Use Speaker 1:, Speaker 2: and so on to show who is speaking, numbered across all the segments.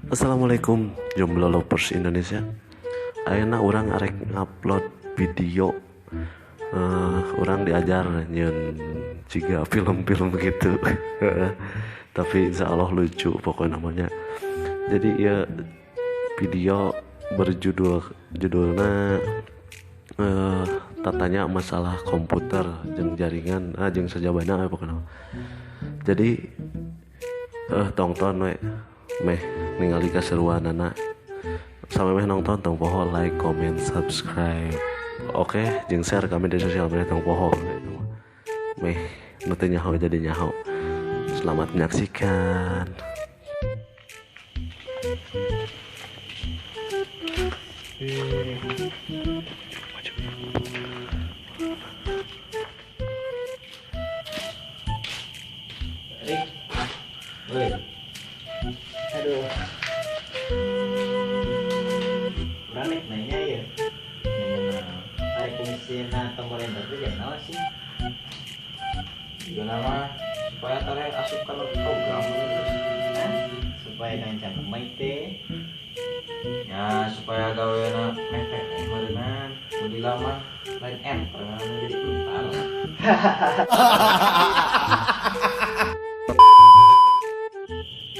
Speaker 1: Assalamualaikum jomblo lovers Indonesia. Ayeuna urang arek ngupload video, urang diajar nyieun jiga film-film gitu, tapi insya Allah lucu pokoknya namanya. Jadi ya video berjudul judulnya tatanya masalah komputer jeung jaringan jeung sajabana pokoknya. Jadi tonton we meh ningali keseruanana. Sampai meh nonton tong poho like, comment, subscribe. Oke, jeung share kami di sosial media tong poho. Meh nu teu nyaho jadi nyaho. Selamat menyaksikan.
Speaker 2: Woi.
Speaker 3: Aduh. Urang rek nanya ya.
Speaker 2: Nanya
Speaker 3: Ari fungsina tombol enter teh jang naon sih?
Speaker 2: Juga nama supaya tare asup kana program terus.
Speaker 3: Hah? Supaya gancang mic teh.
Speaker 2: Ya supaya gawena meh teh meureunnan mun lama lain enter jadi entar.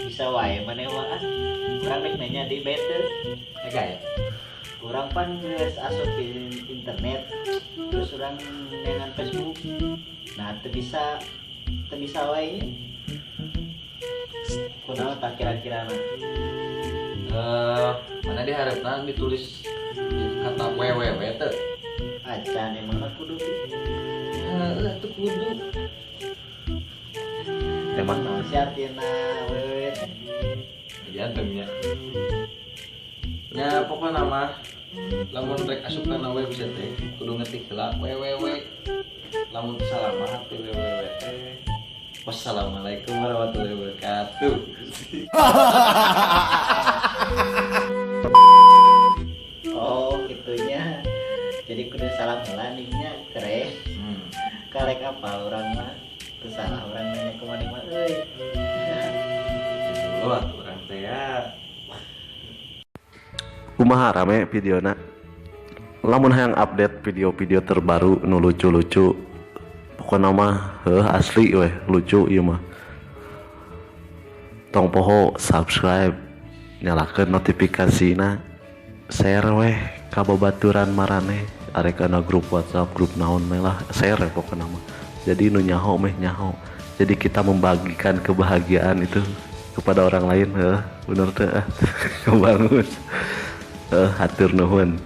Speaker 3: Bisa wae maneh mah ah. Urang rek nanya di bete.
Speaker 2: Ya gaya.
Speaker 3: Urang pan geus asup di internet terus urang dengan Facebook. Nah, teu bisa wae nya. Kunaon tah kira-kirana?
Speaker 2: Mana diharapna ditulis kata www teh.
Speaker 3: Acan emangna kudu.
Speaker 2: Heeh, atuh kudu.
Speaker 1: Emang
Speaker 3: naon sih artina www teh?
Speaker 2: Jantungnya. Nya pokona mah lamun rek asup kana website teh kudu ngetik heula www. Lamun salah mah teh www teh. Wassalamualaikum warahmatullahi wabarakatuh.
Speaker 3: Oh, gitunya. Jadi kudu salam heula nya keren. Karek apa urang mah? Teu salah urang nanya ke maneh mah euy.
Speaker 2: Dulu atuh urang teh ya.
Speaker 1: Kumaha rame videona? Lamun hayang update video-video terbaru nu lucu-lucu, pokona mah heuh asli weh lucu ieu mah. Tong poho subscribe, nyalakeun notifikasina, share weh ka babaturan maraneh, arek kana grup WhatsApp, grup naon meh lah, share pokona mah. Jadi nu nyaho meh nyaho. Jadi kita membagikan kebahagiaan itu kepada orang lain, heuh bener teh. Kebangun. Hatur nuhun.